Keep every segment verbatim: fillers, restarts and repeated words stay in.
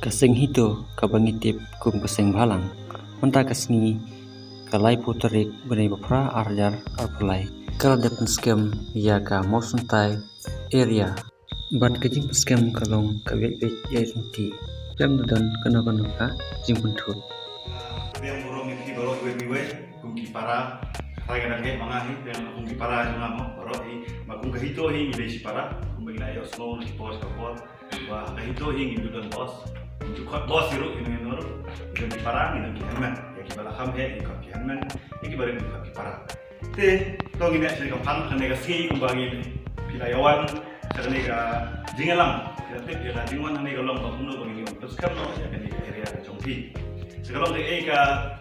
Ka seng HITO kaba ngi tip kum ka seng bhalang, mynta ka sngi ka laiphew tarik bnai ba phra ar hajar arphew lai, ka la dep pynskhem ïa ka Mawsynrai area. Bad ka jingpynskhem ka long ka beit beit ïa i ryntih. Khlem da don kano kano ka jingpynthut. Biang burom ïa phi baroh iwei pa iwei kum ki para. Trai ka dang heh ma nga hi, biang kum ki para jong nga mo baroh hi. Ma kum ka HITO hi ngi dei shi para. Kum ba ngi la ïohsngew na ki por sha ka por. Ba ka HITO hi ngim ju don boss, ngim ju khot boss hi ruh, ino ino ruh. Ngi don ki para, ngi don ki hynmen. Ïa kiba la kham heh ngi khot ki hynmen, ïa kiba rit ngi khot ki para. Te to ngin ïa shim ka phang kane ka sngi kumba ngi phi la ïa wan sha kane ka jingïalang. Phi la tip ïa ka jingwan kane ka long ba kumno ba ngin ïa pynskhem noh ïa kane ka area ka jong phi. Sa ka long kaei ka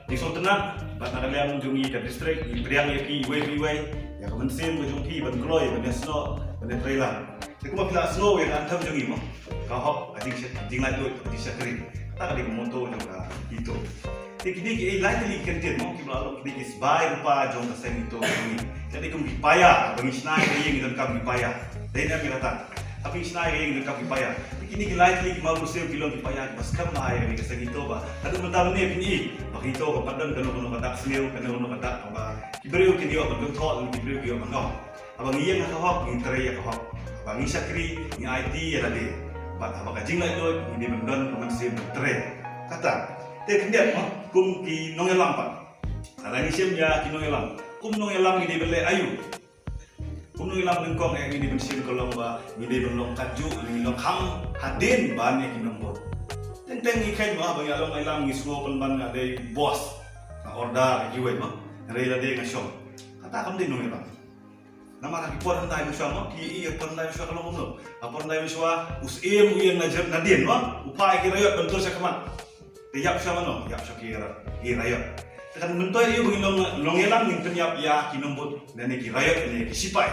jingsngewtynnat bad na ka liang jong ngi ka district ngi pdiang ïa phi iwei pa iwei ïa ka mynsiem ka jong phi ban kloi ban ïasnoh ban ïatreilang. Te kumba phi la sngew ïa ka anthem jong ngi mo, ka hok, ka jing, ka jinglaitluid, ka jingshakri. Kata ka dei ka motto jong ka HITO. Te kine kiei lai tylli ki kyntien mo kiba la long kine ki sbai rupa jong ka seng HITO jong ngi. Kata dei kum ki paia, ba ngi shna ïa ka ïing ngi donkam ki paia. Dei ne em ïa kata? Haba ngi shna ïa ka ïing ngi donkam ki paia. Te kine ki lai tylli ki mawrynsiew ki long ki paia kiba skhem bha ïa kane ka seng HITO ba haduh mynta mynne phin i ba ka HITO ka pat don kano kano ka dak sniew, kano kano ka dak kaba ki briew kin ïoh ban kynthoh lane ki briew ki ïoh ban ong. Haba ngi ïeng ha ka hok ngi trei ïa ka hok. Haba ngi shakri ngi aiti ïa lade. Bad haba ka jinglaitluid ngi dei ban don ka mynsiem ban trei. Kata. Te khyndiat mo kum ki nongïalam pat. Lada ngi shem ïa ki nongïalam, kum nongïalam ngi dei ban leh aïu? Kum nongïalam nyngkong eh ngi dei ban shem ka long ba ngi dei ban long katjuh, ngi long kham hadien ban ïa ki nongbud. Teng teng ngi kheiñ mo haba ngi long nongïalam ngi sngew pynban nga dei boss, nga order ïa kiwei mo, hynrei lade nga shong. Kata kam dei nongïalam. Namar ha ki por hyndai mynshuwa mo, ki ïohi ha por hyndai mynshuwa ka long kumno? Ha por hyndai mynshuwa u syiem u ïeng na jem nadien mo, u phah ïa ki raiot ban tur sha khmat. Te ïap sha mano, ïap sha ki ra-, ki raiot. Te kan myntoi ïa ba ngi long nongïalam ngin pynïap ïa ki nongbud lane ki raiot lane ki sipai.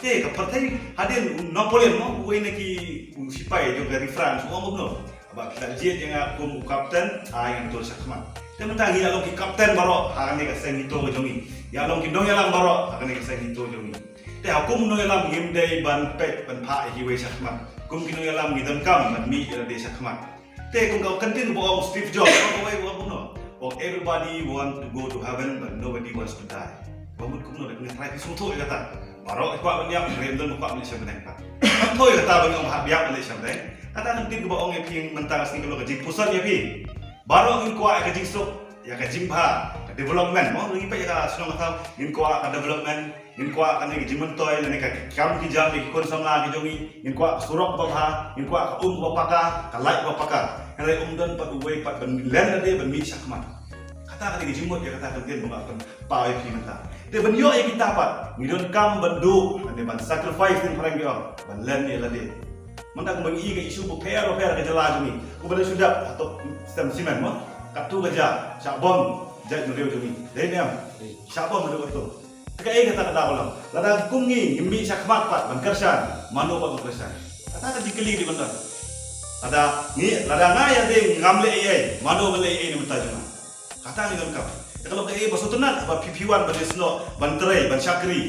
Te ka pyrthei hadien u Napoleon mo, uwei na ki u sipai jong ka Ri France u ong kumno? Haba phi la jied ïa nga kum u kapten, ai ngan tur sha khmat. Te mynta ngi la long ki kapten baroh ha kane ka seng HITO ka jong ngi. Ngi la long ki nongïalam baroh ha kane ka seng HITO jong ngi. Te ha kum u nongïalam ngim dei ban peit ban phah ïa kiwei sha khmat. Kum ki nongïalam ngi donkam ban mih ïa lade sha khmat. Te kum ka kyntien ba ong Steve Jobs, ong kawei ba ong kumno? Ong everybody want to go to heaven but nobody wants to die. Ba mut kumno da kane trai phi sngewthuh ïa kata. Baroh ki kwah ban ïap, hynrei ym don ba kwah ban leit sha bneng pat. Kata ïa kata ba ngi ong hap ïap ban leit sha bneng. Kata kyntien kaba ong ïa phi mynta ka sngi ka long ka jingpuson ïa phi. Baroh ngin kwah ïa ka jingsuk, ïa ka jingbha, ka development mo, ngi peit ïa ka shnong ka thaw, ngin kwah ka development, ngin kwah kane ka jingmyntoi lane ka kam ki jam ïa ki khun samla ki jong ngi, ngin kwah ka surok kaba bha, ngin kwah ka um kaba paka, ka light kaba paka. Hynrei um don pat uwei pat ban len lade ban mih shakhmat. Kata ka dei ka jingmut ïa kata ka kyntien ba nga pynpaw ïa phi mynta. Te ban ïoh ïa kita pat ngi donkam ban duh lane ban sacrifice, te phareng ki ong, ban len ïa lade. Mynta kumba ngi i ka issue bapher bapher ka jylla jong ngi, kumba ngi shu dep hato stem simen mo, katto ka jaka shah bom jaitbynriew jong ngi. Dei ne em? Shah bom haduh katto. Te kaei kata ka daw ka long? Lada kum ngi ngim mih shakhmat pat ban kyrshan, mano pat ban kyrshan? Kata ka jingkylli dei ban don. Lada ngi, lada nga ïa dei ngam leh ei ei, mano ban leh ei ei na bynta jong nga? Kata ngi donkam. Ïa ka long kaei ba sngewtynnat ba phi phi wan ban ïasnoh, ban trei, ban shakri.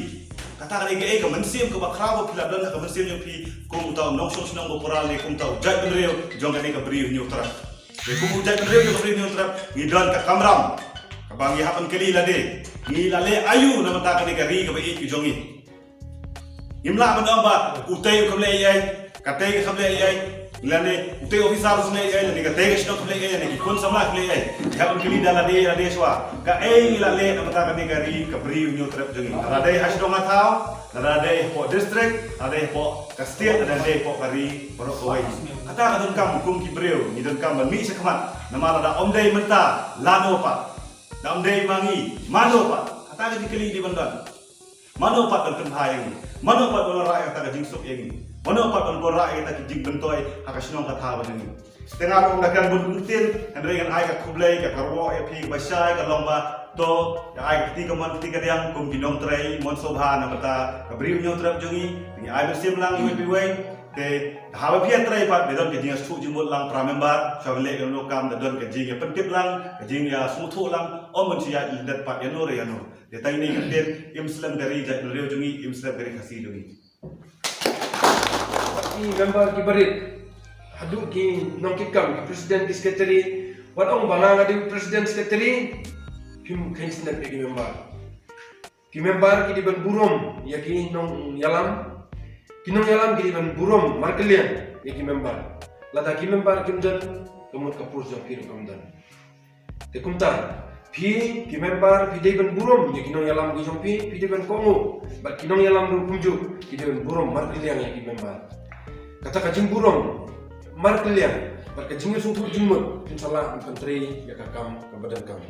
Kata ka dei kaei ka mynsiem kaba khraw ba phi la don ha ka mynsiem jong phi kum uta u nongshong shnong ba pura lane kum uta u jaitbynriew jong kane ka Bri u Hynñiewtrep. Te kum u jaitbynriew jong ka Bri u Hynñiewtrep ngi don ka kamram kaba ngi hap ban kylli lade, ngi la leh aïu na bynta kane ka ri kaba ïeit ka jong ngi. Ngim lah ban ong ba utei u kham leh ei ei, katei ka kham leh ei ei, lane utei u officer u leh ei ei, lane katei ka shnong kham leh ei ei, lane ki khun samla kham leh ei ei. Ngi hap ban kylli da lade lade shuwa, kaei ngi la leh na bynta kane ka ri ka Bri u Hynñiewtrep jong ngi. Lada dei ha shnong ha thaw, lada dei hapoh district, lada dei hapoh ka state, lada dei hapoh ka ri baroh kawei. Kata ka donkam kum ki briew, ngi donkam ban mih shakhmat. Namar lada ym dei mynta, lano pat? Lada ym dei ma ngi, mano pat? Kata ka jingkylli dei ban don. Mano pat ban pynbha ïa ngi? Mano pat ban wanrah ïa kata ka jingsuk ïa ngi? Mano pat ban wanrah ïa kata ka jingmyntoi ha ka shnong ka thaw jong ngi? Te nga ruh ym da kren bun kyntien, hynrei ngan ai ka khublei ka kyrwoh ïa phi kaba shai, ka long ba to ïa ai ka kti kamon kti kadiang kum ki nongtrei mon sngewbha na bynta ka Bri u Hynñiewtrep jong ngi. Ngi ai mynsiem lang iwei pa iwei. Te haba phi ïatrei pat, da don ka jingïasngewthuh jingmut lang para member, shuwa ban leh kano kano ka kam da don ka jingïapyntip lang, ka jingïasngewthuh lang, ym ban shu ïaid lyndet pat ïano re ïano. Te tang ine i kyntien, im slem ka ri jaitbynriew jong ngi, im slem ka ri Khasi jong ngi. Ki member kiba rit. Haduh ki nongkitkam, ki president, ki secretary, wat ong ba nga nga dei president, secretary, phim kheiñ snep ïa ki member. Ki member ki dei ban burom ïa ki nongïalam. Ki nongïalam ki dei ban burom markylliang ïa ki member. Lada ki member kim don, ka mut ka pur jong ki ruh kam don. Te kumta, phi ki member phi dei ban burom ïa ki nongïalam ki jong phi, phi dei ban kohnguh bad ki nongïalam ruh kumjuh ki dei ban burom markylliang ïa ki member. Kata ka jingburom markylliang bad ka jingïasngewthuh jingmut phin sa lah ban pyntrei ïa ka kam kaba donkam.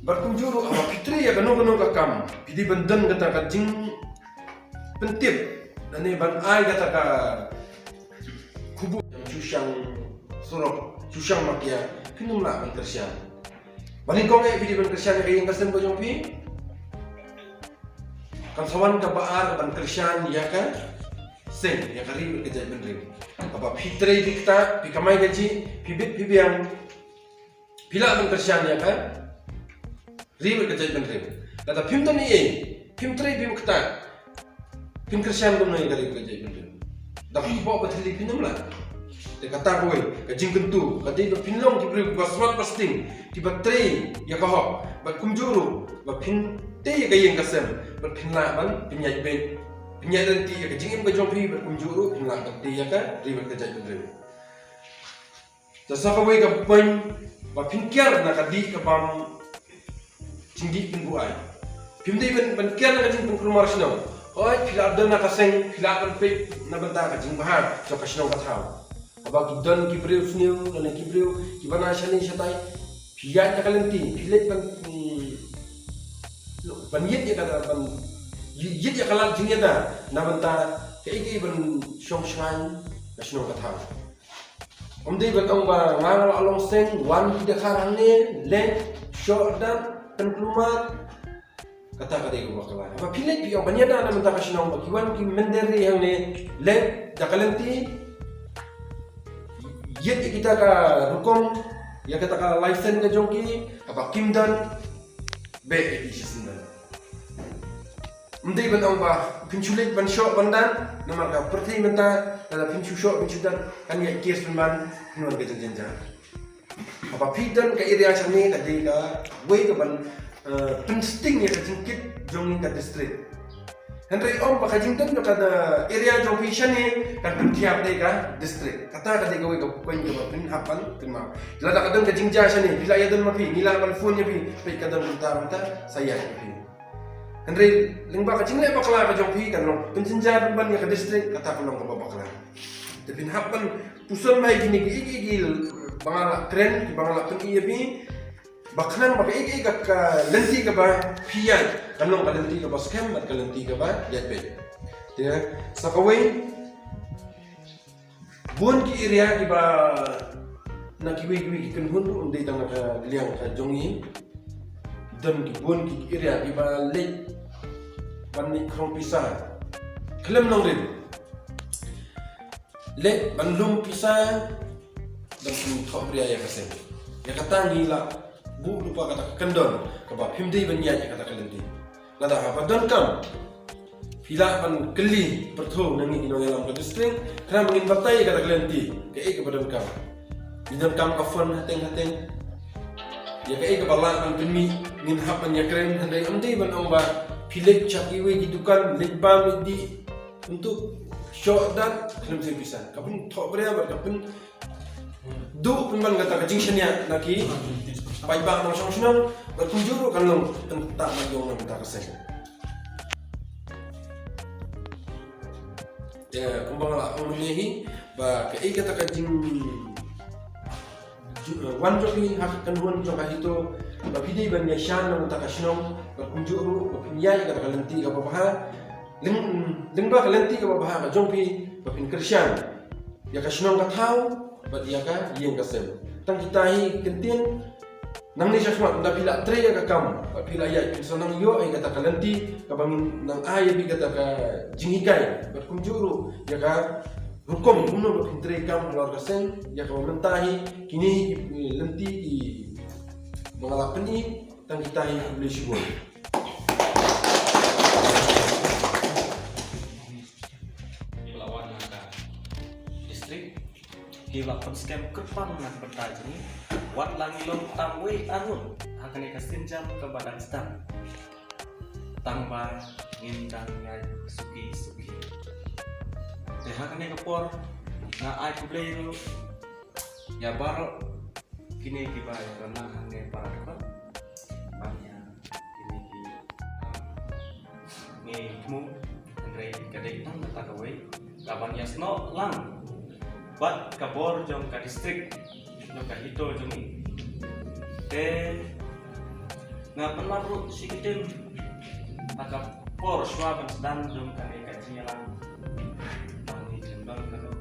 Bad kumjuh ruh haba phi trei ïa kano kano ka kam, phi dei ban don kata ka jingpyntip, lane ban ai kata ka khubor, shu shang surok, shu shang makia, phin ym lah ban kyrshan. Ba nyngkong eh phi dei ban kyrshan ïa ka ïing ka sem ka jong phi. Kan sa wan kaba ar ban kyrshan ïa ka seng, ïa ka ri bad ka jaitbynriew. Haba phi trei phi ktah, phi kamai kajih, phi bit phi biang, phi lah ban kyrshan ïa ka ri bad ka jaitbynriew. Lada phim don ei ei, phim trei phim ktah, phin kyrshan kumno ïa ka ri bad ka jaitbynriew? Da phi bok ba thylli phin ym lah. Te kata kawei ka jingkyntu ka dei ba phin long ki briew kiba smat ba sting, kiba trei ïa ka hok, bad kumjuh ruh ba phin tei ïa ka ïing ka sem, bad phin lah ban pynïaid beit, pynïaid lynti ïa ka jingim ka jong phi, bad kumjuh ruh phin lah ban tei ïa ka ri bad ka jaitbynriew. Te sa kawei ka point ba phin kiar na ka dih ka bam jingdih pynbuaid. Phim dei ban, ban kiar na ka jingpynkulmar shnong. Hooid, phi la don na ka seng, phi lah ban peit na bynta ka jingbha jong ka shnong ka thaw. Haba ki don ki briew sniew lane ki briew kiba na shane shatai, phi ïaid na ka lynti, phi leit ban, hmm, ban ïit ïa ka, ban ïit ïa ka lad jingïada na bynta kaei kaei ban shong shngaiñ ka shnong ka thaw. Ym dei ban ong ba nga la long seng, wan ki dkhar hangne, leit, shoh dat, pynkulmar. Kata ka dei kaba bakla. Ba phi leit phi ong ban ïada na bynta ka shnong, ba ki wan ki mynder ri hangne, leit da ka lynti, ïit ïa kita ka rukom, ïa kata ka license ka jong ki, haba kim don, beh ïa ki shisien don. Ym dei ban ong ba phin shu leit ban shoh ban dat, namar ka pyrthei mynta, lada phin shu shoh phin shu dat, kan ïaid case pynban, phin wan ka jingjynjar. Haba phi don ka area shane ka dei kawei kaban, eh, pynsting ïa ka jingkit jong ngi ka district. Hynrei ym ba ka jingdon jong ka area jong phi shane kan pynthiah ïa ka district. Kata ka dei kawei ka point kaba phin hap ban kynmaw. Lada ka don ka jingjia shane, phi la ïadon ma phi, ngi lah ban phone ïa phi, peit ka don kumta kumta, sa ïaid ïa phi. Hynrei lyngba ka jingleh bakla ka jong phi kan long pynjynjar pynban ïa ka district, kata ka long kaba bakla. Te phin hap ban puson bha ïa kine kiei kiei kiba nga la kren, kiba nga la pyni ïa phi, ba khnang ba kaei kaei ka, ka lynti kaba phi ïaid kan long ka lynti kaba skhem bad ka lynti kaba ïaid beit. Te sa kawei, bun ki area kiba na kiwei kiwei ki kynhun ruh, ym dei tang na ka liang ka jong ngi. Don ki bun ki area kiba leit ban leit khrong pisa khlem nongrim, leit ban lum pisa ban thohbria ïa ka seng. Ïa kata ngi la buh lypa kata ka kyndon kaba phim dei ban ïaid ïa kata ka lynti. Lada haba donkam phi lah ban kylli pyrthuh na ngi ki nongïalam ka district, khnang ba ngin batai ïa kata ka lynti kaei kaba donkam. Ngi donkam ka fund hateng hateng. Ïa kaei kaba lah ban pynmih ngin hap ban ïakren, hynrei ym dei ban ong ba phi leit sha kiwei ki dukan, leit bam leit dih, kumto shoh dat khlem shim pisa. Ka pynthohbria bad ka pyn duh pynban kata ka jingshaniah na ki paidbah nongshong shnong, bad kumjuh ruh kan long tang kata ban ïoh na kata ka seng. Te kumba nga la ong mynne hi, ba kaei kata ka jing, jing, eh, wan jong phi ha ka kynhun jong ka HITO, ba phi dei ban ïashan na kata ka shnong, bad kumjuh ruh ba phin ïaid kata ka lynti kaba bha. Lyng, lyngba ka lynti kaba bha ka jong phi, ba phin kyrshan ïa ka shnong ka thaw bad ïa ka ïing ka sem. Tang kita hi ki kyntien. Nangne shakhmat, lada phi la trei ïa ka kam bad phi la ïaid, phin sa nang ïoh ïa kata ka lynti kaba ngin nang ai ïa phi, kata ka jinghikai, bad kumjuh ruh ïa ka rukom kumno ba phin trei kam halor ka seng. Ïa kaba mynta hi, kine hi ki lynti kiba nga la pyni. Tang kita hi, khublei shibun. Ba la wan na ka district. ki la pynskhem kyrpang na ka bynta jong ngi. Wat la ngi long tang wei arngut ha kane ka sienjam kaba dang sdang, tang ba ngin dang ïaid suki suki. Te ha kane ka por nga ai khublei ruh ïa baroh kine kiba ïa ka nang hangne para dkhot ban ïa kine ki, ah, ngi thmu, hynrei ka dei tang kata kawei ka ban ïasnoh lang bad ka bor jong ka district, jong ka HITO jong ngi. Te nga pynlap ruh shi kyntien ha ka por shuwa ban sdang jong kane ka jingïalang ba ngi ïa don kano